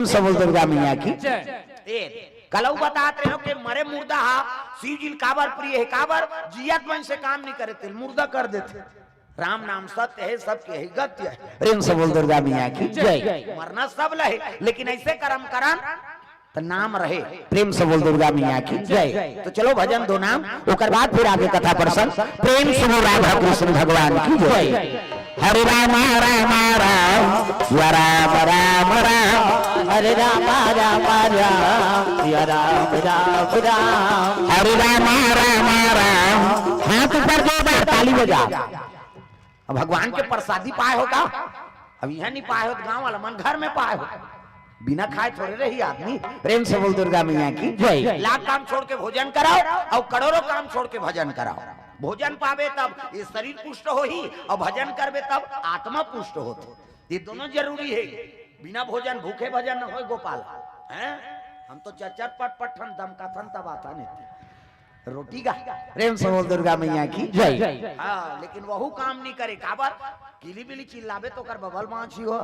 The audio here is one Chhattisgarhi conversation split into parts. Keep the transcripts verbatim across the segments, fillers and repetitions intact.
प्रेम से बोल दुर्गा मैया की। ए, कलऊ बतात रहे हो कि मरे मुर्दा हा शिव जी ल काबर प्रिय हे, काबर जियत मन से काम नहीं करे, तेल मुर्दा कर देथे। राम नाम सत्य हे, सबके हे गत्य हे। प्रेम से बोल दुर्गा मैया की जय। मरना सब ल हे, लेकिन ऐसे कर्म करन त नाम रहे। प्रेम से बोल दुर्गा मैया की जय। तो चलो भजन दो नाम, ओकर बाद फिर आगे कथा प्रसंग। प्रेम से बोल राधा कृष्ण भगवान की जय। हरे राम राम राम, या राम राम राम। हरे राम राम राम, या राम राम राम। हरे राम राम राम। हाथ ऊपर जोरदार ताली बजा। अब भगवान के प्रसादी पाए हो का? अब इहाँ नहीं पाए हो तो गाँव वाला मन घर में पाए हो। बिना खाए थोड़े रही आदमी। प्रेम से बोल दुर्गा मैया की जय। लाख काम छोड़ के भोजन कराओ और करोड़ों काम छोड़ के भजन कराओ। भोजन पावे तब ये शरीर पुष्ट होही और भजन करबे तब आत्मा पुष्ट होत। ये दोनों जरूरी हे। बिना भोजन भूखे भजन न होय गोपाल। हैं? हम तो चचर पट पट ठन दमकाथन तब आता नहीं। रोटी का प्रेम से बोल दुर्गा मैया की जय। हाँ, लेकिन वहू काम नहीं करे, काबर? किली बिली चिल्लाबे तो ओकर बबल बाँची हो।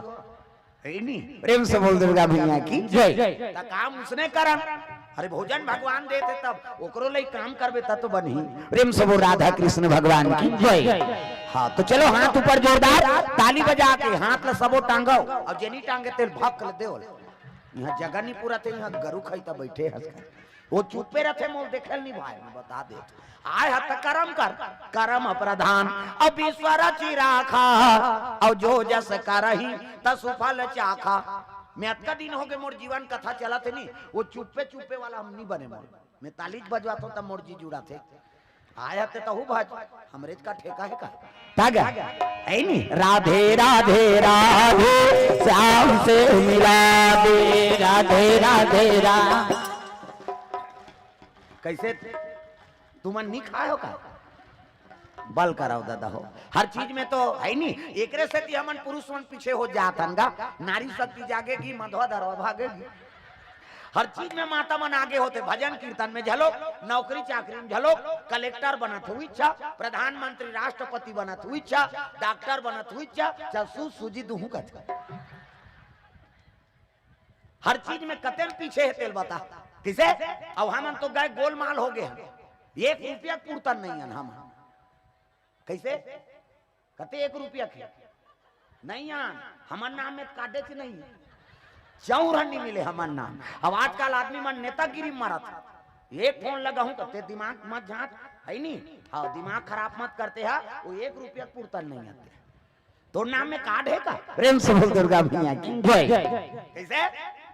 हे नी? प्रेम से बोल दुर्गा मैया की जय। त काम उसने करन। अरे भोजन भगवान देथे तब ओकरो लई काम करबे त तो बनही। प्रेम से बोल राधा कृष्ण भगवान की जय। हाँ, तो चलो हाथ ऊपर जोरदार ताली बजा के हाथ ला सबो टांगो और जेनी टांगे तेल भक ले देओ। इहाँ जगह नहीं पूरा थे, इहाँ गरु खाई त बैठे हस। वो चुप्पे रथे, मोल देखे ल नहीं भाई, मैं बता दे। आय ह त करम कर, करम प्रधान, अब ईश्वर चिराखा, और जो जस करही त सुफल चाखा। मैं अतका दिन हो गए मोर जीवन कथा चलत हे नी, वो चुप्पे चुप्पे वाला हम नहीं बने मोर। मैं ताली बजवात हो तब मोर जी जुड़ाथे। आय ह ते तहू भज, हमरेच का ठेका हे का? तागा, है नी? राधे राधे राधे, श्याम से मिला दे। राधे राधे राम। कैसे तुमन नहीं खाए हो का? बल कराओ दादा हो। हर चीज में तो है नी, एकरे सेती हमन पुरुष मन पीछे हो जात हन गा। नारी शक्ति जागेगी, मधवा दरवा भागेगी। हर चीज में माता मन आगे होथे, भजन कीर्तन में झलोक, नौकरी चाकरी में झलोक, कलेक्टर बनत हो इच्छा, प्रधानमंत्री राष्ट्रपति बनत हो इच्छा, डॉक्टर बनत हो इच्छा, चल सूत सूजी दूहूं कथे। हर चीज में कतेन पीछे हे तेल बता। किसे? अब हमन तो गए गोलमाल हो गए हन। एक रुपया पुरतन नहीं हन हमन। कैसे? कते एक रुपया के? नहीं आन, हमर नाम में काटे से नहीं। चौर नहीं मिले हमर नाम। अब आजकल आदमी मन नेतागिरी मारत हे। एक फोन लगाहूं कते दिमाग मत झांट, है नी? हाँ, दिमाग खराब मत करते हा, वो एक रुपया पुरतन नहीं आते। तोर नाम में कार्ड हे का? प्रेम से बोल दुर्गा मैया की जय। कैसे?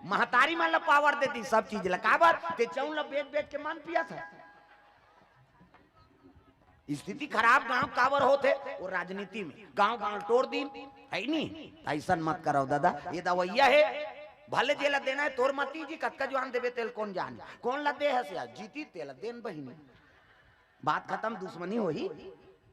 महतारी मन ला पावर दे दी सब चीज ला। काबर? ते चौन ला बेच बेच के मन पिया था। स्थिति खराब गांव काबर होथे? वो राजनीति में गांव गांव टोर दिन, है नी? ऐसन मत करो दादा, ये दवैया हे। भले जेला देना हे तोर मती जी, कतका जुआन देबे तेल कोन जाने, कोन ला दे हस या जीती तेला देन बहिनी। बात खत्म, दुश्मनी होही।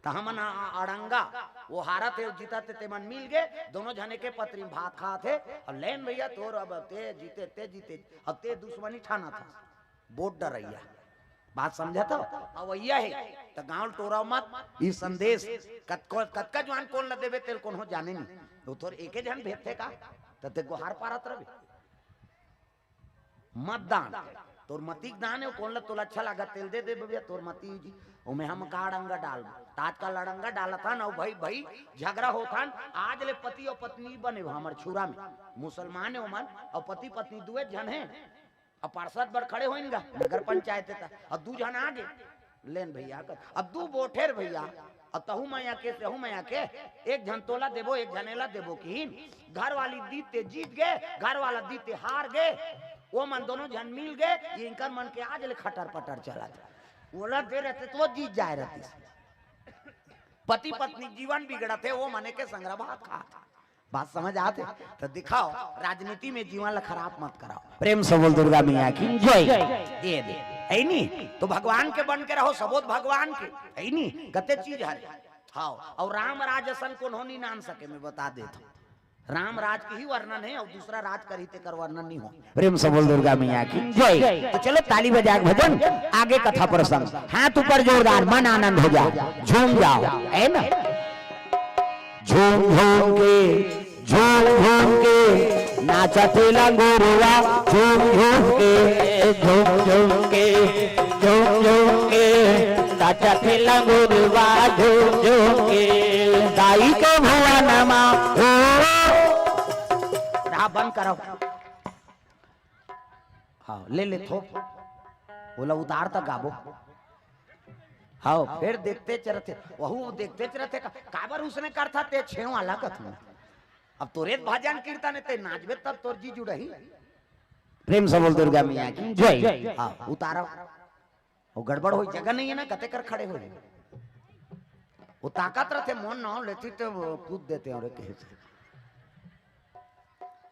त हमन आ-, आ-, अड़ंगा, वो हारत हे, जीतत हे, ते मन मिल गे, दोनों झने के पतरी में भात खात हे। अब लेन भैया तोर, अब ते जीते, ते जीते, अब ते दुश्मनी ठाना था। वोट डरैया। बात समझत हो? अवैया हे, त गांव टोरा मत, ई संदेश, कतको, कतका जुआन कोन ला देबे, तेल कोनो जाने नहीं। तो तोर एके झन भेजथे का? त ते गोहार पारत रहे। मत दान, तोर मतीक दान हे, कोन ला तोला अच्छा लागत, तेल दे दे भैया, तोर मती जी। ओमे हम का अड़ंगा डाल, ताजकाल अड़ंगा डालत हन, अउ भाई, भाई, झगड़ा होत हन, आज ले पति अउ पत्नी बने हो हमर छुरा में, मुसलमान हे ओमन, अउ पति पत्नी दुए झन हे, अब पार्षद बर खड़े होइन गा, नगर पंचायत हे त, अब दू झन आगे, लेन भैया कर, अब दू बोठेर भैया, अब तहू मया के, तहू मया के, एक झन तोला देबो, एक झन एला देबो किहिन, घर वाली दीते जीत गे, घर वाला दीते हार गे, वो मन दोनों झन मिल गे, ये इंकर मन के आज ले खटर पटर चलत, ओला दे रहते तो वो जीत जाए रहती। पति पत्नी जीवन बिगड़त हे, वो मने के संग भात खात। बात समझ आत हे? त दिखाओ, राजनीति में जीवन ला खराब मत कराओ। प्रेम से बोल दुर्गा मैया की जय। ये दे, है नी? तो भगवान के बन के रहो, सबोध भगवान के, है नी? कते चीज हरे। हाँ, अउ राम राज असन कोनो नहीं नान सके, मैं बता देत हूँ। राम राज के ही वर्णन हे, अउ दूसरा राज करही तेकर वर्णन नहीं हो। प्रेम से बोल दुर्गा मैया की जय। तो चलो ताली बजा के भजन, आगे कथा प्रसंग। हाथ ऊपर जोरदार, मन आनंद हो जाओ, झूम जाओ, है ना? झूम झूम के, झूम झूम के, नाचत हे लंगुरवा झूम झूम के, झूम झूम के, झूम झूम के। नाचत हे लंगुरवा झूम झूम के। दाई के भुवन मा हो। रहा, बंद करव। हाँ, ले ले थोप। ओला उतार त गाबो। हाँ, फेर देखतेच रथे, वहू देखतेच रथे का, काबर उसने करथा ते छेव वाला कथू। अब तोरे भजन कीर्तन हे, ते नाचबे तब तोर जी जुड़ही। प्रेम से बोल दुर्गा मैया की जय। हाँ, उतारा। वो गड़बड़ होई, जगह नहीं है ना, कते कर खड़े होई। वो ताकत रथे, मोन नाव लेती तो वो कूद देते हैं और कहे से।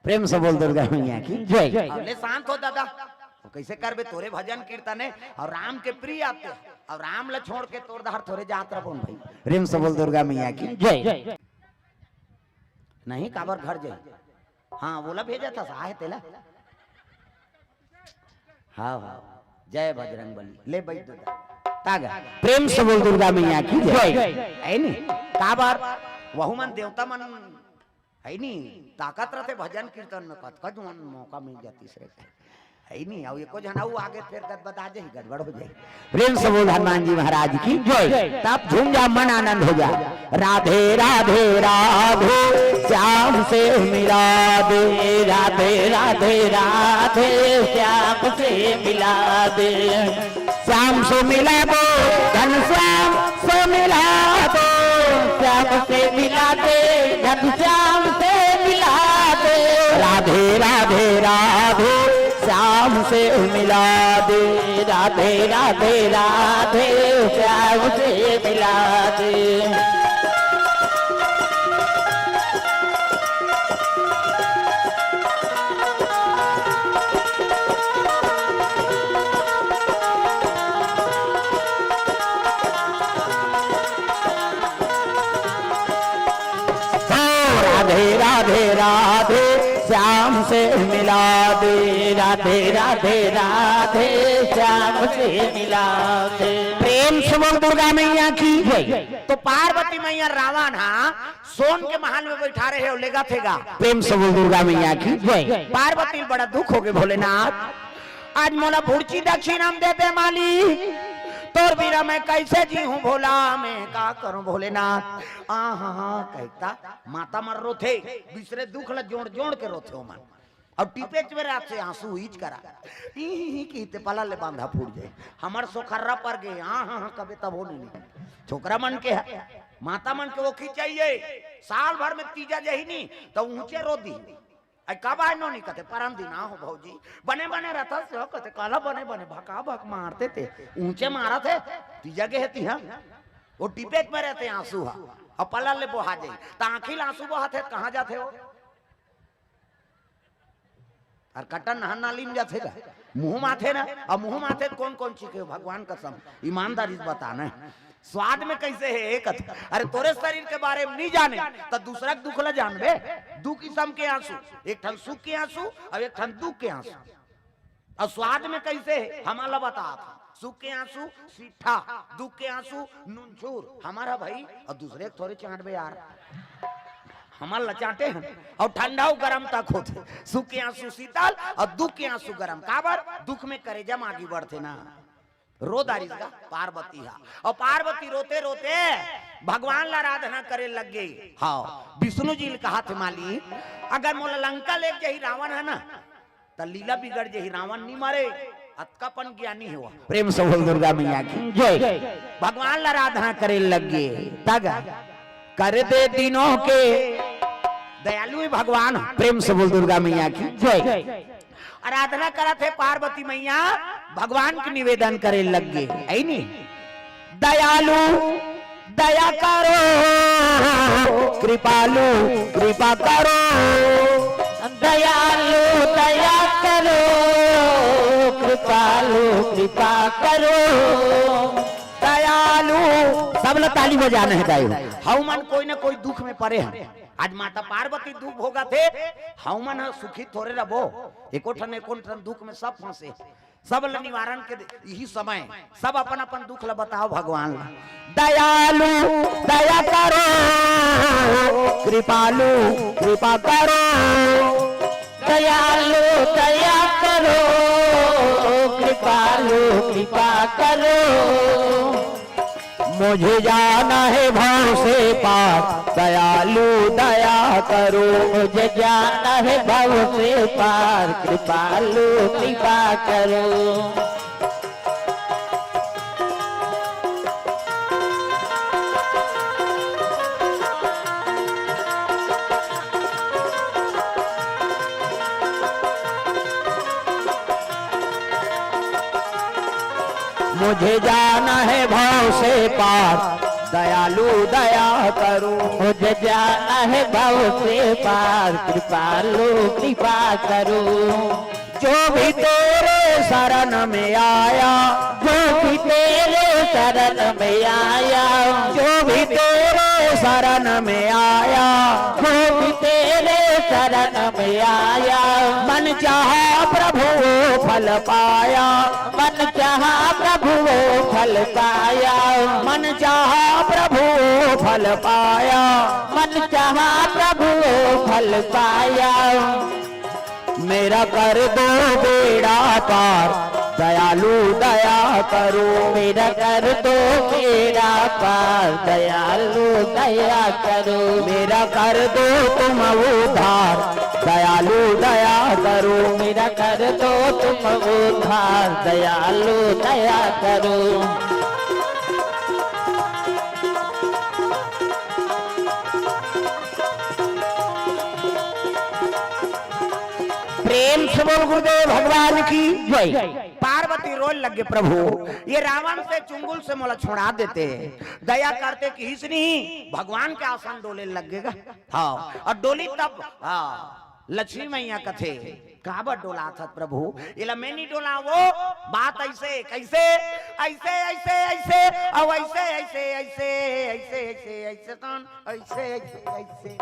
प्रेम से बोल दुर्गा मैया की जय। अब ले शांत हो दादा, वो कैसे करबे, तोरे भजन कीर्तन हे और राम के प्रिय आते हैं, और राम ला छोड़ के तोर धार थोरे जात रहो भाई। प्रेम से बोल दुर्गा मैया की जय। नहीं, काबर घर जाई। हाँ, वोला भेजत हस, आहे तेला। हाँ, हाँ। जय बजरंग बली। ले बैठ दादा। तागा। प्रेम से बोल दुर्गा मैया की जय। जय। है नी? काबर? वहू मन देवता मन, है नी? ताकत रथे भजन कीर्तन में, कतका जुआन मौका मिल जातिस रे। है नी? अउ एको झन अउ आगे फेर गदबदा जाही, गड़बड़ हो जाही। प्रेम से बोल हनुमान जी महाराज की जय। तब झूम जा, मन आनंद हो जा। राधे राधे राधे, श्याम से मिला दे। राधे राधे राधे, श्याम से मिला दे। श्याम से मिला दे, घनश्याम से मिला दे। श्याम से मिला दे, घनश्याम से मिला दे। राधे राधे राधे, श्याम से मिला दे। राधे राधे राधे, श्याम से मिला दे। राधे राधे राधे, श्याम से मिला दे। राधे राधे राधे, श्याम से मिला दे। प्रेम से बोल दुर्गा मैया की जय। तो पार्वती मैया रावण हा सोन के महल में बैठा रहे हो, लेगा थेगा। प्रेम से बोल दुर्गा मैया की जय। पार्वती बड़ा दुख हो गए, भोलेनाथ आज मोला भुड़ची दक्षिणा में दे दे माली, तोर बिना मैं कैसे जीहूं भोला, मैं का करूं भोलेनाथ। आ हा हा कहता माता मन रोथे, दूसरे दुख ला जोड़ जोड़ के रोथे ओमन। अब टिपेच में रात से आंसू हीच करा, ई ही ही की ते पला ले बांधा फूट जाए, हमर सोखर्रा पर गए। आ हा हा कबे तब हो नहीं। छोकरा मन के है, माता मन के वो खिंचाइए, साल भर में तीजा जही नहीं तो ऊंचे रो दी। अई कब आय नोनी कथे, परन दिन आ हो भौजी। बने बने रहता से हो कथे, काला बने बने भका भक मारते थे, ऊंचे मारा थे, तीजा गे हे तिहा। वो टिपेच में रहते आंसू हा, अब पलल ले बोहा जाई, त आंखी ले आंसू बोहा थे, कहाँ जाते हो? और कटन नहर नाली में जाते का? मुंह माथे ना, अब मुंह माथे कौन कौन चीखे हो? भगवान कसम, ईमानदारी से बताना है। स्वाद में कैसे है एक अथ-, अरे तोरे शरीर के बारे में नहीं जाने, तो दूसरा के दुख ला जानबे। दू किस्म के आंसू, एक ठन सुख के आंसू और एक ठन दुख के आंसू। और स्वाद में कैसे है, हमारा बता था। सुख के आंसू सीठा, दुख के आंसू नुनछूर। हमारा भाई और दूसरे के थोड़े चांटबे यार, हमार ला चांटे हैं। और ठंडा और गरम तक होते, सुख के आंसू शीतल और दुख के आंसू गरम। काबर? दुख में करेजा में आगी बढ़ते ना। रो दारिस गा पार्वती हा। और पार्वती रोते रोते भगवान ला आराधना करे लग गई। हाँ, विष्णु जी ने कहा थे, मालिक, अगर मोला लंका लेके जाही रावण है ना, त लीला बिगड़ जाही, रावण नहीं मरे। अतकापन ज्ञानी हुआ। प्रेम से बोल दुर्गा मैया की जय। भगवान ला आराधना करे लग गए। तग कर दे दीनों के दयालु ही भगवान। प्रेम से बोल दुर्गा मैया की जय। आराधना करत हे पार्वती मैया, भगवान के निवेदन करे लग गए, है नी? दयालु दया करो, कृपालु कृपा करो। दयालु दया करो, कृपालु कृपा करो। दयालु, सब ला ताली बजाना है दाई। हऊ मन कोई ना कोई दुख में परे हैं। आज माता पार्वती दुख भोगत हे, हऊ मन ह सुखी थोरे रबो। एको ठन एको ठन दुख में सब फंसे, सब ल निवारण के दे, यही समय सब अपन अपन दुख ल बताओ भगवान ला। दयालु दया करो, कृपालु कृपा करो। दयालु दया करो, कृपालु कृपा करो। मुझे जाना है भव से पार, दयालु दया करो। मुझे जाना है भव से पार, कृपालु कृपा करो। मुझे जाना है भव से पार, दयालु दया करो। मुझे जाना है भव से पार, कृपालु कृपा करो। जो भी तेरे शरण में आया, जो भी तेरे शरण में आया, जो भी तेरे शरण में आया, जो भी तेरे शरण में आया, मन चाहा प्रभु वो फल पाया, मन चाहा प्रभु वो फल पाया, मन चाहा प्रभु वो फल पाया, मन चाहा प्रभु वो फल पाया। मेरा कर दो बेड़ा पार, दयालु दया करो। मेरा कर दो बेड़ा पार, दयालु दया करो। मेरा कर दो तुम उद्धार, दयालु दया करो। मेरा कर दो तुम उद्धार, दयालु दया करो। प्रेम से बोल गुरुदेव भगवान की जय। पार्वती रोए लगे, प्रभु, ये रावण से चुंगुल से मोला छोड़ा देते, दया करते किहिस नहीं, भगवान के आसन डोले लगेगा। हाँ, और डोली तब, हाँ, लक्ष्मी मैया कथे, "काबर डोलाथस प्रभु?" एला मैं नहीं डोला, वो बात ऐसे, कैसे? ऐसे, ऐसे, ऐसे, अब ऐसे, ऐसे, ऐसे, ऐसे, ऐसे, ऐसे, तन, ऐसे, ऐसे, ऐसे।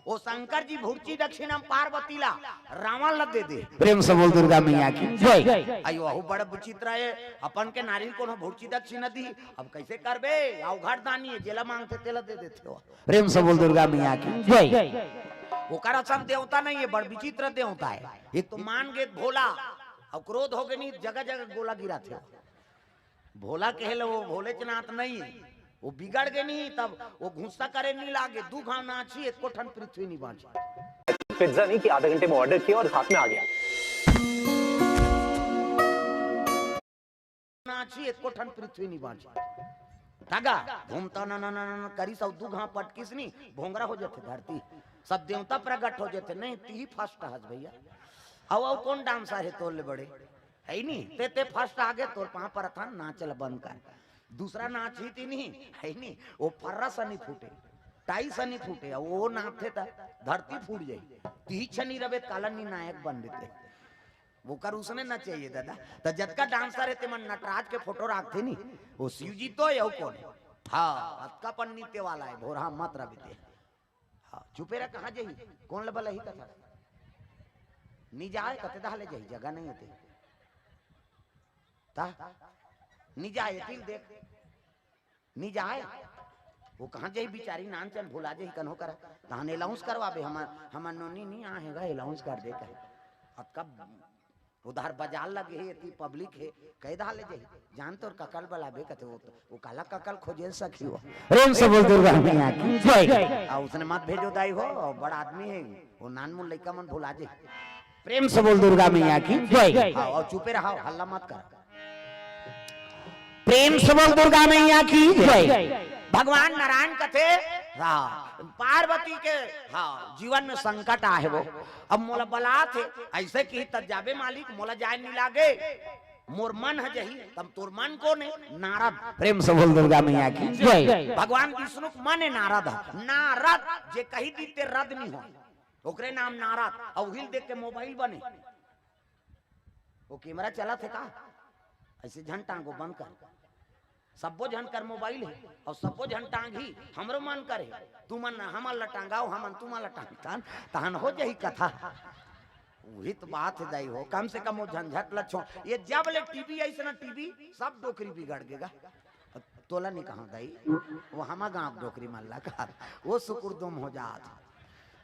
ओ शंकर जी भुर्ची दक्षिणा पार्वती ला, रावण ला दे दे। प्रेम से बोल दुर्गा मैया की जय। अयो, अहू बड़ विचित्र है, अपन के नारी कोनो भुर्ची दक्षिणा दी, अब कैसे करबे? अवघड़ दानी है, जेला मांगथे तेला दे देथे हो। प्रेम से बोल दुर्गा मैया की जय। ओकर असन देवता नहीं है, बड़ विचित्र देवता है। एक तो मान गे भोला, और क्रोध हो गे नहीं, जगह जगह गोला गिराथे। भोला कहे ले वो भोलेचनाथ नहीं है, वो बिगड़ गे नहीं, तब वो गुस्सा करे नहीं लागे, दू घाव नाची, एको ठन पृथ्वी नहीं बांची। पिज्जा नहीं कि आधे घंटे में ऑर्डर किया और हाथ में आ गया। नाची, एको ठन पृथ्वी नहीं बांची। धागा घूमता ना, ना, ना, ना, ना करिस, अउ दू घाव पटकिस नहीं, भोंगरा हो जाथे धरती, सब देवता प्रगट हो जाथे। नहीं, तिही फर्स्ट हस भैया। अउ, अउ कौन डांसर है तोर ले बड़े? है ही नहीं। ते, ते फर्स्ट आ गे, तोर पांव परथन, नाच ल बंद कर। दूसरा नाच ही ती नहीं, है ही नहीं। वो फर्रा सनी फूटे, टाई सनी फूटे, अउ वो नाचथे त धरती फूट जाई। तिही छनी रबे, काला नी नायक बन देते। ओकर उसने ना चाहिए दादा। त जतका डांसर है, तेमन नटराज के फोटो राखथे नी, वो शिव जी तो है, अउ कौन है? हाँ, अतका पन नृत्य वाला है, भोरहा मत रबे ते। हाँ, चुपे रह, कहाँ जाही? कौन ल बलाही कथा? नी जाए, कते दहा ले जाही, जगह नहीं होते। ता? नी जाए, तिल देख। नी जाए। वो कहाँ जाही बिचारी, नान चन भुला जाही कन्हो करा। तहन अनाउंस करवाबे, हमर, हमर नोनी नी आहे गा, अनाउंस कर दे कहे। अतका उधार बाजार लगे हे, एती पब्लिक हे, कई दहा ले जाही। जान तोर कका ल बलाबे कथे, वो, वो काला कका ल खोजे सखी हो। प्रेम से बोल दुर्गा मैया की जय। आ, उसने मत भेजो दाई हो, बड़ा आदमी है, वो नानमुन लइका मन भुला जाही। प्रेम से बोल दुर्गा मैया की जय। हाँ, और चुपे रहा, हल्ला मत कर। प्रेम से बोल दुर्गा मैया की जय। भगवान नारायण कथे, हाँ, पार्वती के, हाँ, जीवन में संकट आहे वो। अब मोला बलाथे, ऐसे किही त जाबे मालिक, मोला जाए नहीं लागे। मोर मन ह जही, तब तोर मन कोन हे? नारद। प्रेम से बोल दुर्गा मैया की जय। भगवान विष्णु के मन हे नारद ह। नारद जे कही दी ते रद नहीं हो। ओकरे नाम नारद। अउ हिल देख के मोबाइल बने। वो कैमरा चलत हे का? ऐसे झन टांगो, बंद कर। सब्बो झन कर मोबाइल हे, अउ सब्बो झन टांगही, हमरो मन करे। तुमन हमन ल टांगाओ, हमन तुमन ल टांगथन, तहन हो जाही कथा। उही तो बात हे दाई हो, कम से कम वो झंझट ल छोड़। ये जब ले टीवी आइस ना, टीवी सब डोकरी बिगड़ गे गा। तोला नहीं कहा दाई, वो हमा गांव डोकरी मन ला कहा, वो सुकुर दुम हो जात।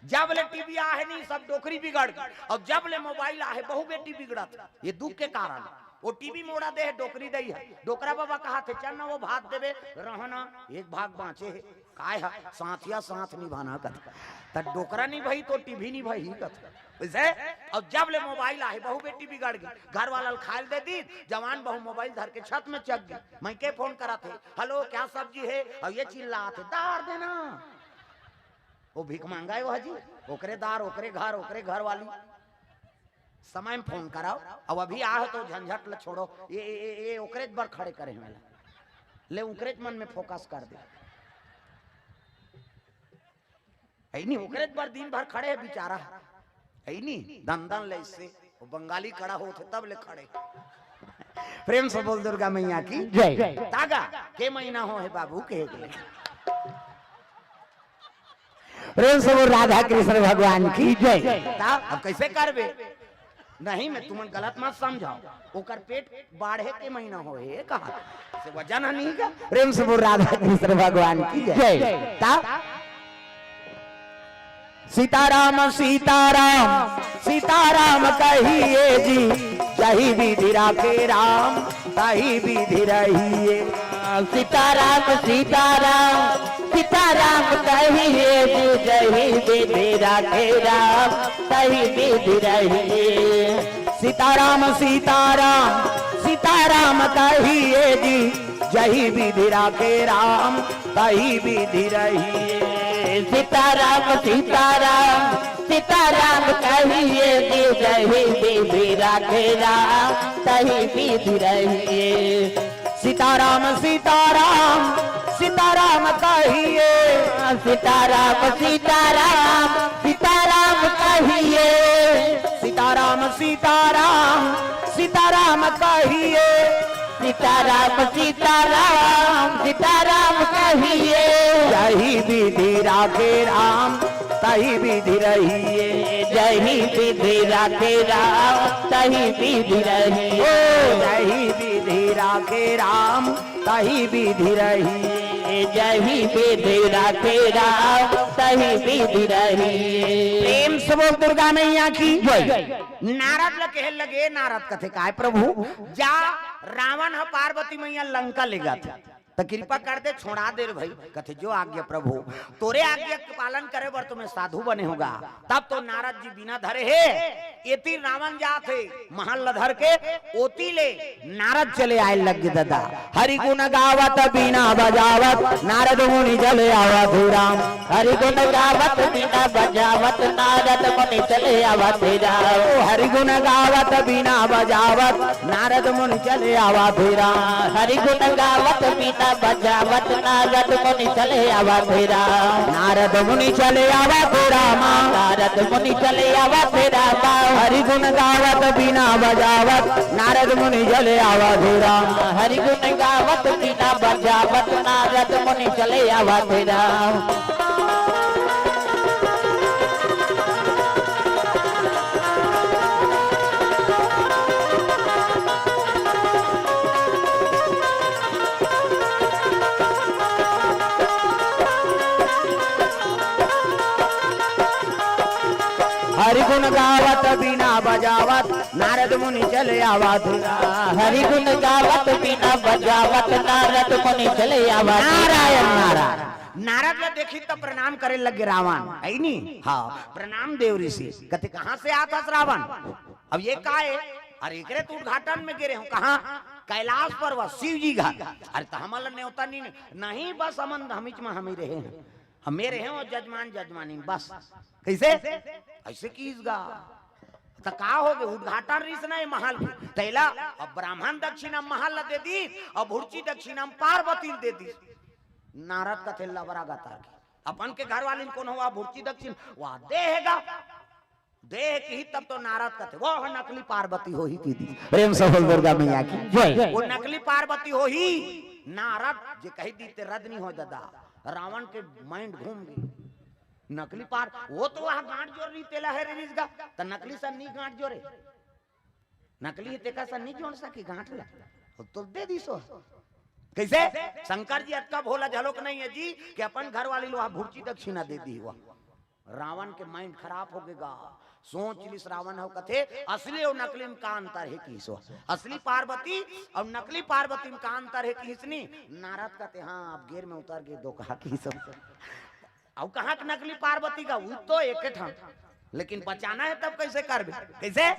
जब ले टीवी आहे नहीं, सब डोकरी बिगड़ गई। और जब ले मोबाइल आहे, बहू बेटी बिगड़त। ये दुख के कारण। वो टीवी मोड़ा दे है, डोकरी दई है। डोकरा बाबा कहा थे, "चल ना, वो भात देबे, रहना, एक भाग बाँचे है।" काय है? साथिया साथ निभाना कथ। त डोकरा नहीं भाई तो टीवी नहीं भाई कथ। वैसे, और जब ले मोबाइल आहे, बहू बेटी बिगड़ गई। घर वाला ल खाए ल दे दी, जवान बहू मोबाइल धर के छत में चढ़ गई। मैं के फोन करा थे, "हेलो, क्या सब्जी है?" और ये चिल्ला थे, "दार देना।" वो भीख मांगा है वो जी, ओकरे दार, ओकरे घर, ओकरे घर वाली। समय में फोन कराओ। अब अभी आह तो झंझट ल छोड़ो, ये, ये, ये, ये ओकरे बर खड़े करे हैं मेला। ले ओकरे मन में फोकस कर दे। है नहीं, ओकरे बर दिन भर खड़े है बेचारा। है नहीं, दन दन ले इससे, वो बंगाली खड़ा होते तब ले खड़े। प्रेम से बोल दुर्गा मैया की जय। तागा के महीना हो है बाबू के, के ले। प्रेम से बोल राधा कृष्ण भगवान की जय। ता अब कैसे करबे? नहीं, मैं तुमन गलत मत समझाओ। ओकर पेट बाढ़े के महीना हो हे कहा, से वजन ह नहीं का। प्रेम से बोल राधा कृष्ण भगवान की जय। जय। ता सीताराम सीताराम सीताराम कहिए जी, जही विधि राखे राम तही विधि रहिए। सीताराम सीताराम सीताराम कहिए जी, जही विधि राखे राम तही विधि रहिए। सीताराम सीताराम सीताराम कहिए जी, जही विधि राखे राम तही विधि रहिए। सीताराम सीताराम सीताराम कहिए जी, जही विधि राखे राम तही विधि रहिए। सीताराम सीताराम सीताराम कहिए। सीताराम सीताराम सीताराम कहिए। सीताराम सीताराम सीताराम कहिए। सीताराम सीताराम सीताराम कहिए। जही विधि राखे राम तही विधि रहिए। जही विधि राखे राम तही विधि रहिए। ओ जही विधि राखे राम तही विधि रहिए। जही विधि राखे राम तही विधि रहिए। प्रेम से बोल दुर्गा मैया की जय। नारद ल कहे लगे, नारद कथे, "काय प्रभु, जा, रावण ह पार्वती मैया लंका ले जाथे, त कृपा कर दे, छोड़ा दे रे भाई।" कथे, "जो आज्ञा प्रभु, तोरे आज्ञा के पालन करे बर तो मैं साधु बने होगा।" तब तो नारद जी बीना धरे हे, एती रावण जात हे, महल ल धर के ओती ले नारद चले आए लग गे ददा। हरि गुण गावत बीना बजावत, नारद मुनि चले आवत हे राम। हरि गुण गावत बीना बजावत, नारद मुनि चले आवत हे राम। ओ हरि गुण गावत बीना बजावत, नारद मुनि चले आवत हे राम। हरि गुण गावत बीना बजावत, नारद मुनि चले आवत हे राम। नारद मुनि चले आवत हे राम। नारद मुनि चले आवत हे राम। हरि गुण गावत बीना बजावत, नारद मुनि चले आवत हे राम। हरि गुण गावत बीना बजावत, नारद मुनि चले आवत हे राम। हरि गुण गावत बीना बजावत, नारद मुनि चले आवत। हरि गुण गावत बीना बजावत, नारद मुनि चले आवत। नारायण नारायण। नारद ल देखी त प्रणाम करे लगे रावण, है नी? हाँ, प्रणाम देव ऋषि। कथे, "कहाँ से आत हस रावण?" अब ये का हे? अरे एकरे तो उद्घाटन में गे रहे हँव। कहाँ? कैलाश पर्वत, शिव जी घर। अरे त हमन ल नेवता नहीं, नहीं, बस हमन हमीच में हमी रहे हँव। हमे रहे हँव जजमान जजमानी बस। कैसे? ऐसे किहिस गा। त का हो गे? उद्घाटन रहिस ना ये महल के। तेला अब ब्राह्मण दक्षिणा महल ल दे दिस, अब भुरची दक्षिणा पार्वती ल दे दिस। नारद कथे लबरा गता के। अपन के घर वाली ल कोनो हुआ भुरची दक्षिणा, वा दे हे गा। दे हे किही तब तो नारद कथे, "वो ह नकली पार्वती होही," किहिस। प्रेम से बोल दुर्गा मैया की जय। वो नकली पार्वती होही। नारद जे कहि दिस ते रद नी होय ददा। रावण के mind घूम गे। नकली पार, वो तो वहाँ गांठ जोर रही तेला हे रे रिजगा, त नकली सन नी गांठ जोरे। नकली हे तेका सन नी जोड़ सकी गांठ ला। वो तो दे दिस ओ। कैसे? शंकर जी अतका भोला झलोक नहीं हे जी कि अपन घर वाली ल वहाँ भुरची दक्षिणा दे दिस ओ। रावण के माइंड खराब हो गे गा। सोच लिस रावण हो, कथे, "असली अउ नकली म का अंतर हे?" किहिस। असली पार्वती अउ नकली पार्वती म का अंतर हे किहिस नी। नारद कथे, "हाँ, अब गेर में उतर गे दोकहा," किहिस। अउ कहाँ के नकली पार्वती का, वो तो एक ठन, लेकिन बचाना हे तब कैसे करबे? कैसे?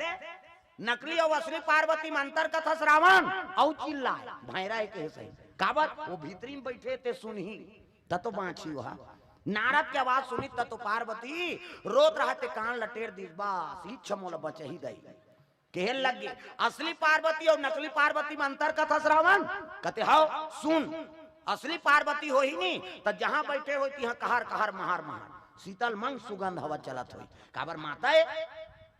नकली अउ असली पार्वती म अंतर कथस रावण, अउ चिल्लाय, भैरा हे कहे सही। काबर? वो भीतरी म बैठे ते सुनही, त तो बाँचही वहा। नारद के आवाज सुनी त तो पार्वती रोत रहते कान ल टेर दिस, "बस, इच्छा मोला बचही दई।" केहे लग गे, "असली पार्वती अउ नकली पार्वती म अंतर कथस रावण?" कथे, "हव, सुन, असली पार्वती होही नी, त जहाँ बैठे होही, तिहाँ कहर, कहर, महर, महर, शीतल मंग सुगंध हवा चलत होही। काबर माता ए?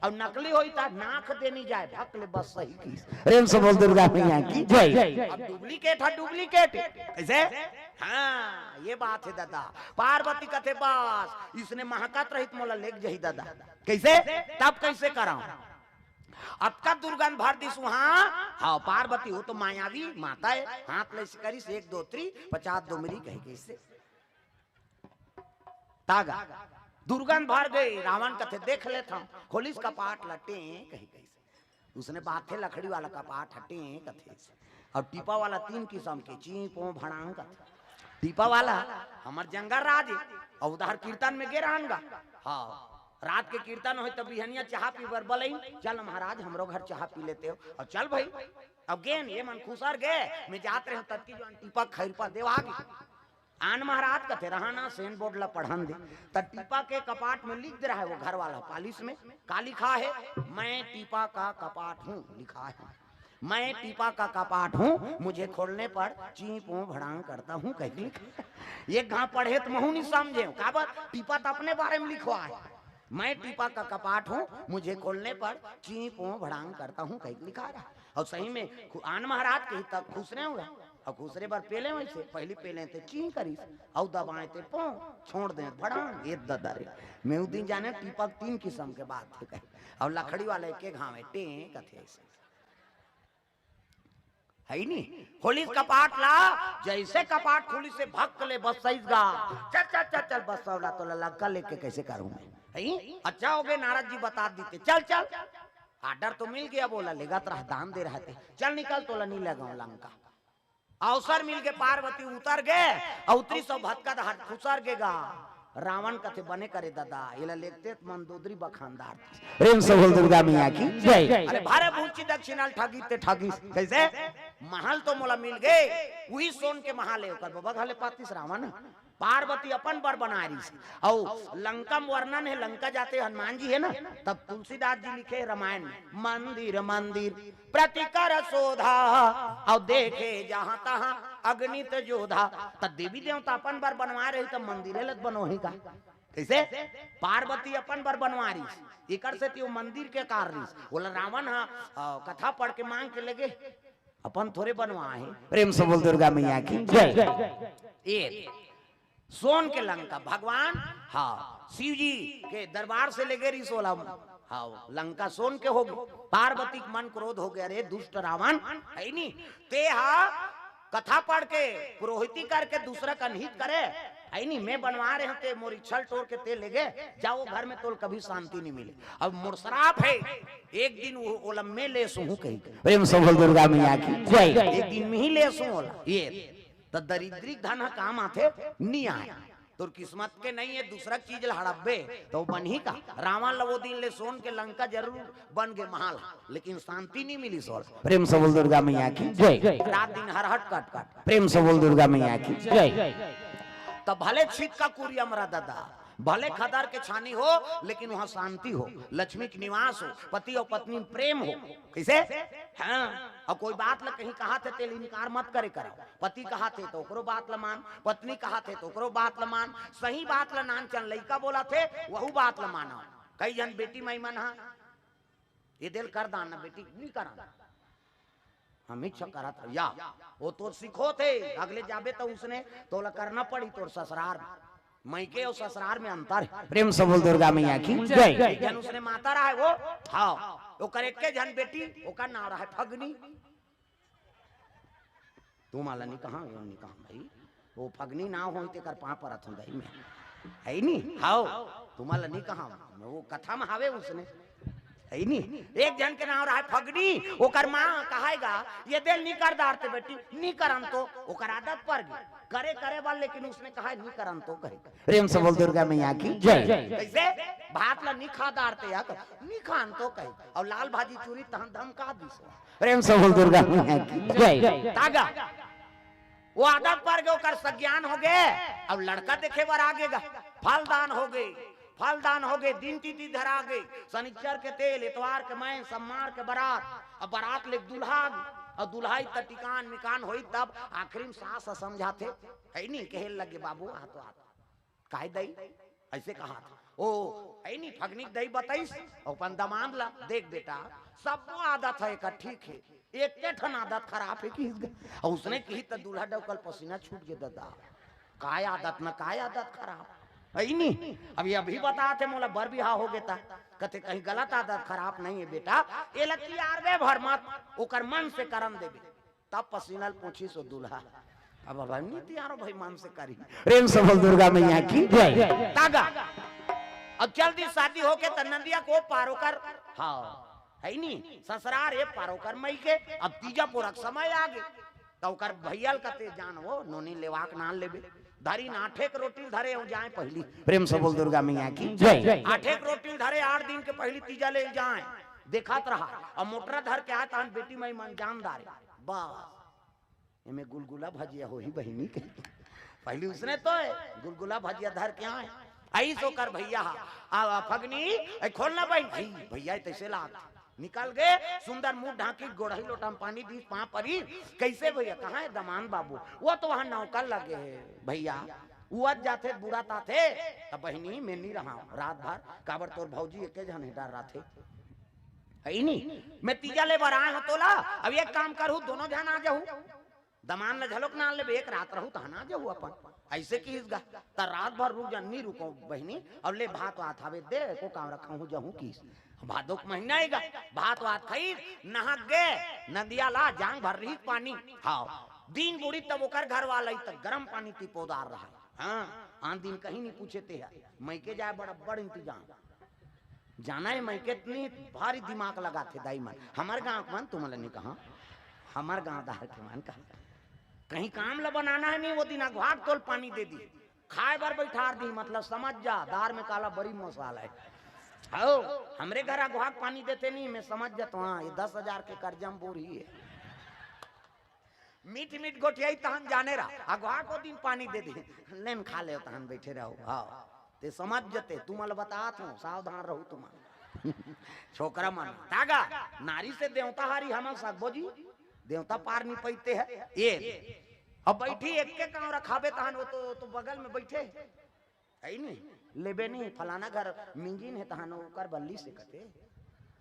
अउ नकली होही, त नाक दे नी जाय, भक ले बस सही किहिस।" प्रेम से बोल दुर्गा मैया की जय। अब डुप्लीकेट हे, डुप्लीकेट। कैसे? हाँ, ये बात हे दादा। पार्वती कथे, "बस, इसने महकत रही त मोला लेग जही दादा।" कैसे? तब कैसे कराऊं? अतका दुर्गंध भर दिस उहाँ। हाँ, पार्वती हो तो मायावी माता हे, हाथ ले करिस एक दो त्री, पचास डुमरी कहि कइसे। तागा, दुर्गंध भर गे, रावण कथे, "देख लेथंव।" खोलिस कपाट ल टें कहि कइसे। उसने बाथे लकड़ी वाला कपाट ह टें कथे। अउ टीपा वाला तीन किसम के, चीं, पों, भड़ांग कथे। टीपा वाला हमर जंगल राज हे, अउ उधार कीर्तन में गे रहन गा। हाँ, रात के कीर्तन होय त बिहनिया चाहा पी बर बलई, "चल महाराज, हमरो घर चाहा पी लेते हो।" अउ चल भई, अब गेन, ये मन खुसर गे, मैं जात रहेंव ततकी जोन टीपा खैरपा देवा गे। आन महाराज कथे, "रहा ना, सेन बोर्ड ला पढ़न दे।" त टीपा के कपाट में लिख दे रहा हे वो घर वाला पालिश में, का लिखा हे, "मैं टीपा का कपाट हूँ," लिखा हे, "मैं टीपा का कपाट हूँ, मुझे खोलने पर चीं पों भड़ांग करता हूँ," कहि लिखा। एक घांव पढ़े त महूं नी समझेंव, काबर टीपा त अपने बारे में लिखवा हे, "मैं टीपा का कपाट हूँ, मुझे खोलने पर चीं पों भड़ांग करता हूँ," कहि लिखा रहा। अउ सही में खु-, आन महाराज कही तब खुसरे हुआ, अउ खुसरे बर पेले वैसे, पहली पेले ते चीं करिस, अउ दबाए ते पों, छोड़ दे भड़ांग, ए ददा रे। मैं उ दिन जाने टीपा तीन किसम के बात हे कहे, अउ लकड़ी वाला एके घांव हे, टें कथे अइसे। हे नी? खोलिस कपाट ला, जइसे कपाट खुलिस हे भक ले बसइस गा। "चल, चल, चल, चल, बस सौला तोला लंका लेके कैसे करूं मैं?" हे? अच्छा हो गे, नारद जी बता दीते, "चल, चल।" आर्डर तो मिल गे, अब ओला लेगत रहा, दान दे रहा ते, "चल निकल, तोला नी लेगंव लंका।" अवसर मिल गे, पार्वती उतर गे, अउ उतरिस अउ भतका दहार खुसर गे गा। रावण कथे, "बने करे ददा, एला लेगते त मंदोदरी बखानदार।" प्रेम से बोल दुर्गा मैया की जय। अरे भरे भूची दक्षिणा ल ठगिस ते ठगिस। कैसे? महल तो मोला मिल गे, उही सोन के महल हे, ओकर बबा घले पातिस रावण। पार्वती अपन बर बनाय रिहिस। अउ लंका म वर्णन हे, लंका जाते हनुमान जी हे ना, तब तुलसीदास जी लिखे रामायण में, "मंदिर मंदिर प्रति कर शोधा, अउ देखे जहां तहां अगणित जोधा।" त देवी देवता अपन बर बनवाय रही, त मंदिर ल त बनोही का? कैसे? पार्वती अपन बर बनवाय रिहिस, एकर सेती वो मंदिर के कार रिहिस। ओला रावण ह, अ, कथा पढ़ के मांग के लेगे, अपन थोरे बनवाय हे। प्रेम से बोल दुर्गा मैया की जय। ए सोन के लंका भगवान, हाँ, शिव जी के दरबार से लेगे रिहिस ओला। हाँ, लंका सोन के हो गे। पार्वती के मन क्रोध हो गे, "अरे दुष्ट रावण, हे नी, ते हा कथा पढ़ के पुरोहिती करके दूसरा के अनहित करे, हे नी, मैं बनवाय रहेंव ते मोर इच्छा ल टोर के ते लेगे, जा वो घर में तोला कभी शांति नी मिले। अब मोर श्राप हे, एक दिन वो ओला मैं लेसहूं," कही। प्रेम से बोल दुर्गा मैया की जय। "एक दिन मैं ही लेसहूं ओला।" ए त दरिद्री के धन ह काम आथे, नी आय। तोर किस्मत के नइ हे, दूसरा चीज ल हड़पबे, त वो बनही का? रावण ल वो दिन ले सोन के लंका जरूर बन गे महल, लेकिन शांति नी मिलिस ओला। प्रेम से बोल दुर्गा मैया की जय। रात दिन हरहट कटकट। प्रेम से बोल दुर्गा मैया की जय। त भले छितका कुरिया म रह ददा, भले खदर के छानी हो, लेकिन वहां शांति हो, लक्ष्मी के निवास हो, पति अउ पत्नी म प्रेम हो। कैसे? हाँ, अउ कोई बात ल कहीं कहाथे, तेला इनकार मत करे करा। पति कहाथे त ओकरो बात ल मान, पत्नी कहाथे त ओकरो बात ल मान। सही बात ल नान चन लइका बोलाथे, वहू बात ल माना। कई झन बेटी माई मन हा, "ए दे ल कर दान ना बेटी, नी करन।" हम इच्छा करत हव या, वो तो सिखोथे, अगले जाबे त उसने तोला करना पड़ी तोर ससुरार में। मइके अउ ससुरार में अंतर हे। प्रेम से बोल दुर्गा मैया की जय। एक झन उसने माता रहा हे वो, हाँ, ओकर एके झन बेटी, ओकर नाव रहा हे फगनी। तुमन ला नी कहा, यो नी कहा भाई, वो फगनी नाव होही तेकर पांव परत हूं भाई मैं। है नी? हाव, तुम्हां ला नी कहा, वो कथा में हावे उसने। है नी? एक झन के नाव रहा फगनी, ओकर माँ कहायगा, ये दे ल नी कर दारते बेटी, नी करन तो, ओकर आदत पर गई। करे, करे वाल, लेकिन उसने कहा, नी करन तो कहे। प्रेम से बोल दुर्गा मैया की जय। कैसे? भात ला नी खा दारते या कर, नी खान तो कहे। अउ लाल भाजी चूरी तहन धमका दिस। प्रेम से बोल दुर्गा मैया की जय। तागा। वो आदत पर गए, ओकर सज्ञान हो गए। अब लड़का देखे बर आगे गा, फलदान हो गए, फलदान हो गए, दिन तिथि धरा गए, शनिचर के तेल, एतवार के मैं, सम्मार के बरात, अब बरात ले दूल्हा आ गे, अब दूल्हा ही त टिकान मिकान होई, तब आखिरी में सास ह समझाथे, है नी, कहे लगे, "बाबू, आ तो, आ तो।" "काय दई?" ऐसे कहा था। ओ, है नी, फगनी के दई बताइस, अपन दमांद ला, "देख बेटा, सब आदत है एकर ठीक है, एक ठन आदत खराब है कि इसका।" और उसने कही त दूल्हा डौकल पसीना छूट गए दादा। "काय आदत न, काय आदत खराब?" है नी, अब ये अभी बताथे, "मोला बर बिहा हो गए ता।" कथे, "कहीं गलत आदत खराब नहीं है बेटा, ये ला तियारबे भर मत, ओकर मन से करन देबे।" तब पसीना ल पोछिस ओ दूल्हा। अब, अब हम नी तियारो भाई मन से करी। प्रेम से बोल दुर्गा मैया की जय। तागा। अब चल दी शादी होके त नंदिया को पारो कर। हाँ, है नी? ससुरार ए पारो कर मइके। अब तीजा पोरक समय आ गे। त ओकर भैया ल कथे, "जान वो, नोनी लेवाक नान लेबे।" धरी ना आठे के रोटी धरे हो जाए पहली। प्रेम से बोल दुर्गा मैया की जय। आठे के रोटी धरे, आठ दिन के पहली तीजा ले जाए। देखत रहा। अब मोटरा धर के आए, तहन बेटी माई मन जान दारे। बस। एमे गुलगुला भजिया होही बहिनी के। पहली उसने तो है, गुलगुला भजिया धर के आए। आइस ओकर भैया हा, आ, आ, फगनी, "ए, खोल ना बहिन।" "भई, भैया, तैसे लाग।" निकल गए, सुंदर मुंह ढांकी, गोड़ही लोटा में पानी दीस, पाँव परी। "कैसे भैया, कहाँ है दमान बाबू?" "वो तो वहाँ नौकर लगे है भैया, उवत जाथे, बुड़त आथे।" "तब बहिनी, मैं नी रहा रात भर, काबर तोर भौजी एके झन हे डर रथे।" है नी? "मैं तीजा ले बर आए हूँ तोला, अब एक काम करू, दोनों झन आ जाहू।" दमान ल झलोक नान लेबे, एक रात रहू तहन आ जाहू अपन। ऐसे किहिस गा। त रात भर रुक जा, नी रुको बहिनी, अब ले भात वात हवे दे, एको काम रखा हूँ जाहू किहिस। भादो के महीना आएगा, भात वात खाई, नहा गे, नदिया ला जांग भर रही पानी। हाँ, दिन बुड़ी तब ओकर घर वाला ही तक गरम पानी तिपोदार रहा। हाँ, आन दिन कहीं नहीं पूछे ते है, मइके जाए बड़ा बड़ इंतजाम। जाना है, मइके इतनी भारी दिमाग लगाथे दाई मन। हमर गांव के मन, तुमन ला नहीं कहा, हमर गांव दार के मन कहा, कहीं काम ला बनाना है नहीं, वो दिन अगवाक तोल पानी दे दी, खाए बर बैठार दी, मतलब समझ जा, दार में काला बड़ी मसाला है। हो, हमरे घर अगवाक पानी देते नहीं, मैं समझ जाता हूँ, हाँ, ये दस हजार के कर्जा में बोर ही है। मीठ मीठ गोठियाई तहन जाने रहा, अगवाक ओ दिन पानी दे दे, लेन खा ले तहन बैठे रहो। हाँ, ते समझ जते, तुमन ल बतात हूँ, सावधान रहू तुमन। छोकरा मन, तागा, नारी से देवता हारी हमन सकबो जी, देवता पार नहीं पैते है। ये, अब बैठी एक के काम रखाबे तहन, वो तो, वो तो बगल में बैठे है। है नी? लेबे नी, फलाना घर मिंजिन है तहन ओकर बल्ली से कते।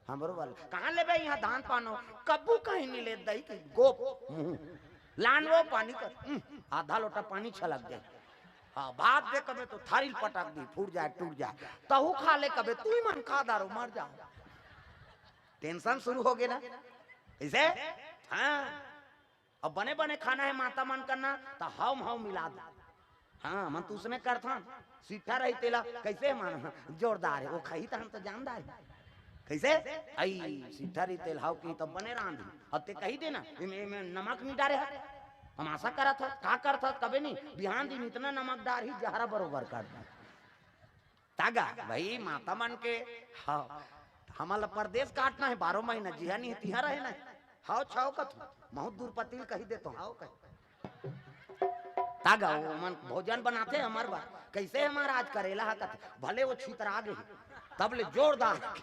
हमरो बल, कहाँ लेबे यहाँ धान पानो? कब्बू कहीं नहीं ले दई कि गोप मुँह। लान वो पानी कर, उम, आधा लोटा पानी छलक दे। हाँ, भात दे कबे तो थारी ल पटक दी, फूट जाए, टूट जाए। तहू खा ले कबे, तू ही मन खा दारो, मर जाओ। टेंशन शुरू हो गए ना? इसे? हाँ। अब बने बने खाना है माता मन करना, त हाव म हाव मिला दे। हाँ, मन तो उसने करथन। सिट्ठा रही तेला, कैसे मन? जोरदार है, वो खाही त हम तो जानदार है। कैसे? आई, सिट्ठा रही तेल हाव की तब बने रांधी। अब ते कही देना, "इमे, इमे नमक नहीं डारे है।" हम आशा करत हत, का करत हत, कबे नहीं। बिहान दिन इतना नमक डार ही, जहरा बरोबर कर दी। तागा, भाई, माता मन के, हाँ, हमन ल परदेस काटना है, बारह महीना जिहा नहीं, तिहा रहे ना। हाव छाव कथू, महू दुरपतिल कही देतो, हाव कही। तागा, वो मन भोजन बनाथे हमर बर, कैसे हमर आज करेला हा कथे, भले वो छितरा गे, तब ले जोरदार।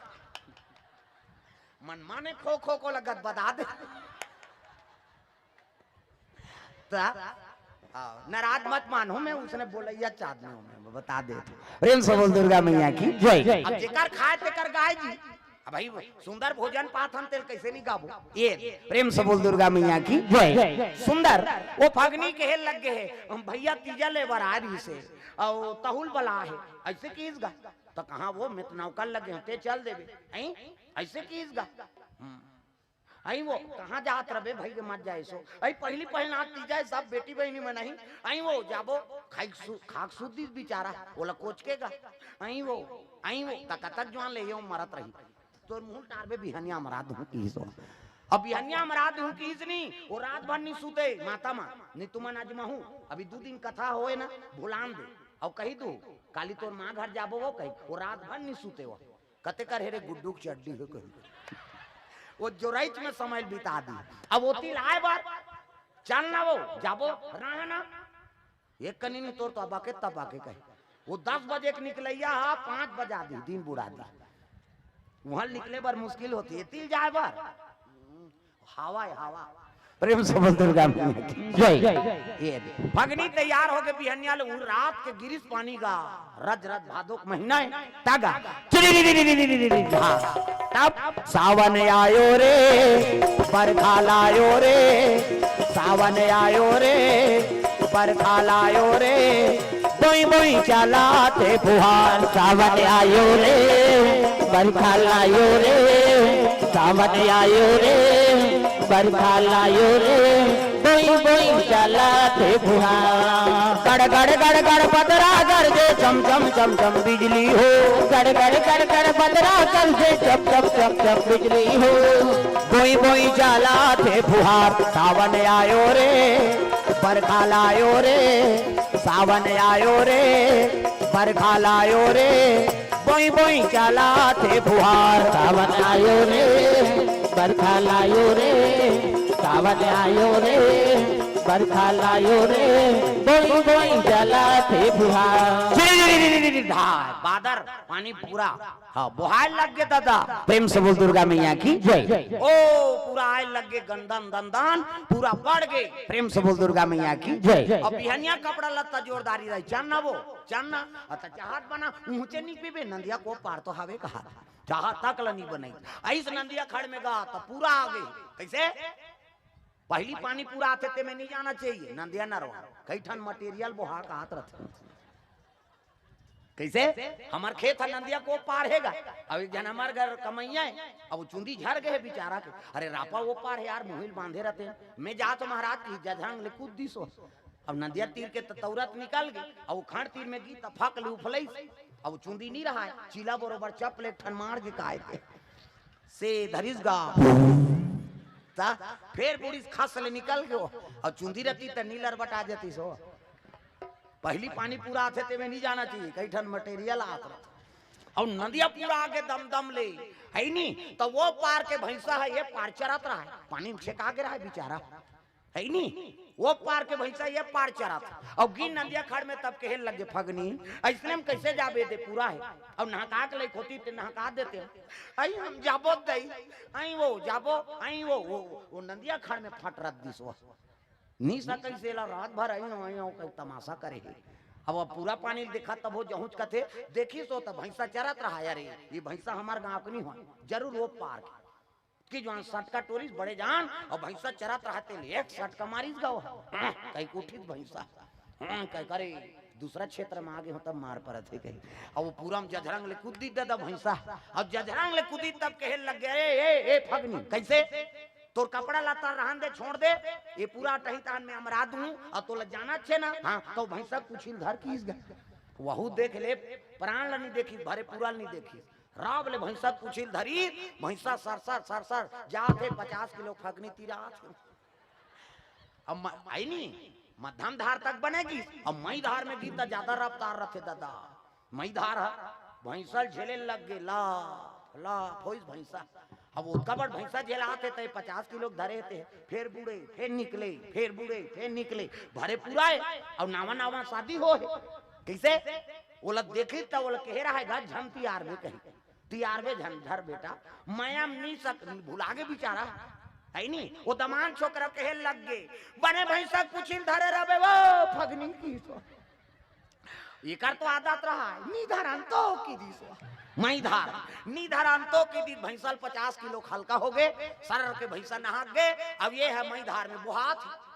मन माने खो खो को लगत बता दे। त, हाँ, नाराज मत मानो, मैं उसने बोलैया च आदमी हूँ, मैं बता देत हूँ। प्रेम से बोल दुर्गा मैया की जय। अब जेकर खाए तेकर गाय जी। अब भाई सुंदर भोजन पाथन तेल कैसे नहीं गाबो? ये प्रेम से बोल दुर्गा मैया की जय। सुंदर, वो फगनी कहे लग गए है, "हम भैया तीजा ले बर आ रही से, और तहुल बला है, ऐसे किहिस गा?" त कहाँ वो, "मैं तो नौकर लगे हूँ, ते चल देबे।" हैं? ऐसे किहिस गा? हम्म। अई वो, कहाँ जात रबे भाई के मत जाए सो। अई पहली पहल नाच दी जाए, सब बेटी बहिनी में नहीं। अई वो, जाबो, खाई सु-, खाक सुद्धी बिचारा, ओला कोचकेगा। अई वो, अई वो, त कतक जवान ले यो मरत रही। तोर मुंह टारबे बिहनिया मरा दूं की सो। अब बिहनिया मरा दूं की इसनी, वो रात भर नहीं सूते, माता माँ, नहीं तुमन आज महू, अभी दू दिन कथा होए ना, भुलान दे। और कही दू, काली तोर माँ घर जाबो वो कही, वो रात भर नहीं सूते वो। कते कर हेरे गुड्डू के चड्डी हो कही। वो जोराइच में समय बिता दी। अब ओती लाए बार, चल ना वो, जाबो, रहा ना। एक कनी नहीं तोर तो अब आके तब आके कहे। वो दस बजे के निकलैया हा, पाँच बजा दी, दिन बुढ़ा दी। वहां निकले बर मुश्किल होती है, तिल जाए बर। हवा है, हवा। प्रेम से बोल दुर्गा मैया की। जय। ये दे। फगनी तैयार होके बिहनिया ले, उ रात के गिरिस पानी गा, रज रज भादो के महीना है, तागा। चिरी री री री री री री री। हाँ। तब सावन आयो रे, बरखा लायो रे, सावन आयो रे, बरखा लायो रे, बोई बोई चलाथे फुहार। सावन आयो रे, बरखा लायो रे, सावन आयो रे, बरखा लायो रे, बोई बोई चलाथे फुहार। गड़ गड़ गड़ गड़ बदरा गरजे, चम चम चम चम बिजली हो। गड़ गड़ गड़ गड़ बदरा गरजे, चम चम चम चम बिजली हो। बोई बोई चलाथे फुहार। सावन आयो रे, बरखा लायो रे, सावन आयो रे, बरखा लायो रे, बोई बोई चलाथे फुहार। सावन आयो रे, बरखा लायो रे, सावन आयो रे, बरखा लायो रे, बोई बोई चलाथे फुहार। चिरी चिरी चिरी चिरी धार, बादर, पानी पूरा। हाँ, बोहाय लग गे दादा। प्रेम से बोल दुर्गा मैया की जय। ओ, पूरा आय लग गे गंदन दंदन, पूरा बढ़ गे। प्रेम से बोल दुर्गा मैया की जय। अब बिहनिया कपड़ा लत्ता जोरदारी रही, चल ना वो, चल ना। अत चाहत बना, ऊंचे नहीं पीबे, नंदिया को पार तो हवे कहा। चाहत तक ल नहीं बनाई। ऐस नंदिया खड़ में गा, तो पूरा आ गई। कैसे? पहली पानी पूरा आथे, ते में नहीं जाना चाहिए, नंदिया नरवा। कई ठन मटेरियल बोहा कहात रहथे। कैसे? हमर खेत ह नंदिया को पार हे गा। अब एक झन हमर घर कमैया हे, अब वो चुंदी झर गे हे बिचारा के। अरे रापा वो पार हे यार, मुहिल बांधे रहते। मैं जा तो महाराज की जझरंग ले कूद दिस हो। अब नंदिया तीर के त तौरत निकल गे, अब वो खंड तीर में गी त फक ले उफलइस। अब वो चुंदी नहीं रहा हे, चीला बरोबर चप ले ठन मार के काय के से धरिस गा। त फेर बुढ़िस खस ले निकल गे हो, अब चुंदी रहती त नीलर बटा जतिस हो। पहली पानी पूरा आथे, तेमे नहीं जाना चाहिए, कई ठन मटेरियल आत रथे। अउ नंदिया पूरा आगे दम दम ले, है नी? त वो पार के भैंसा ह, ये पार चरत रहा हे, पानी में छेका के रहा हे बिचारा, है नी? वो पार के भैंसा ये पार चरत। अउ गिन नंदिया खड़ में तब कहे लगे, "फगनी, अइसने में कैसे जाबे दे पूरा हे?" अउ नहका के लइक होती ते नहका देते। "अई हम जाबो दई, अई वो जाबो, अई वो, वो, वो नंदिया खड़ में फट रख दिस वो।" नी सकइस एला रात भर अई हो, अई हो, कई तमाशा करे हे। अब, अब पूरा पानी ल देखा, तब वो जहुच कथे, देखिस हो त भैंसा चरत रहा, "अरे, ये भैंसा हमार गाँव के नहीं हो, जरूर वो पार के।" कि जवान सटका टोरिस बड़े जान, अउ भैंसा चरत रहा, तेल एक सटका मारिस गा वो। हाँ, कई उठिस भैंसा। हाँ, कई करे, दूसरा क्षेत्र में आगे हो तब मार परत हे कहीं। अब वो पूरा में जझरंग ले कूद दिस दादा भैंसा। अब जझरंग ले कूदिस तब कहे लग गे, "ए, ए, ए, फगनी, कैसे?" तोर कपड़ा लत्ता रहन दे, छोड़ दे, ये पूरा टही तहन में अमरा दूं, अउ तोला जाना छे ना, हाँ, त भैंसा कुछिल धर किस गा। वहू देख ले, प्राण ल नहीं देखिस, भरे पूरा ल नहीं देखिस। राव ले भैंसा कुछिल धरी, भैंसा सरसर, सरसर, जात हे पचास किलो फगनी तीर आत हे। अब म-, आई नी, मध्यम धार तक बने गिस, अब मई धार में गिस त ज्यादा रफ्तार रथे दादा। मई धार ह, भैंसा ल झेले लग गे, लाफ, लाफ होइस भैंसा। अब ओतका बड़ भैंसा झेलात हे, तय पचास किलो के धरे हे ते, फेर बुड़े, फेर निकले, फेर बुड़े, फेर निकले, भरे पूरा हे, अउ नावा नावा शादी हो हे। कैसे? ओला देखिस त ओला कहे रहा हे गा, "झन तियारबे कहीं, तियारबे झन धर बेटा, मया म नी सक, भुला गे बिचारा।" है नी? वो दमान छोकरा कहे लग गे, "बने भैंसा कुछिल धरे रहबे वो फगनी किस हो।" एकर तो आदत रहा हे, "नी धरन तो" कि दिस हो। मई धार, "नी धरन तो" कि दिस, भैंसा ल पचास किलो हल्का हो गे, सरर के भैंसा नहक गे, अब ये हे मई धार में बोहात हे।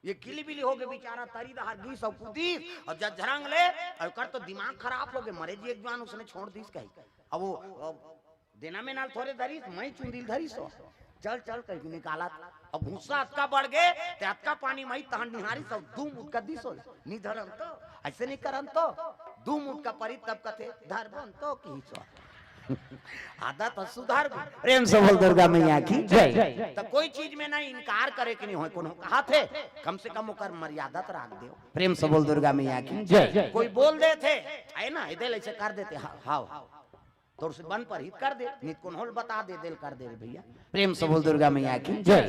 ये किलीबिली हो गे बिचारा, तरी डहर गिस अउ कूदिस, अउ जझरंग ले, अउ एकर तो दिमाग खराब हो गे, मरे जी एक जवान उसने छोड़ दिस कही। अब वो, अब देना में नाल थोरे धरिस, मई चुंदी ल धरिस हो। चल चल कहिके निकालत। अब गुस्सा अतका बढ़ गे, ते अतका पानी मही तहन निहारी सब दू मुटका दिस होले। नी धरन तो, अइसे नी करन तो, दू मुटका परी तब कथे, "धरबन तो," किहिस। आदत ह सुधार। प्रेम से बोल दुर्गा मैया की जय। त कोई चीज में ना इनकार करे के नी होय, कोनो कहाथे, कम से कम ओकर मर्यादा त राख देव। प्रेम से बोल दुर्गा मैया की जय। कोई बोल देथे, है ना, एदे ले अइसे कर देथे, हाव, हाव, तोर से बन परही त कर दे, नी त कोनो ल बता दे, एदे ले कर दे रे भइया। प्रेम से बोल दुर्गा मैया की जय।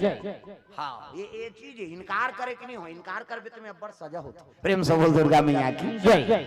हाव, ये, ये चीज हे, इनकार करे के नी होय, इनकार करबे त में अब्बड़ सजा होथे। प्रेम से बोल दुर्गा मैया की जय।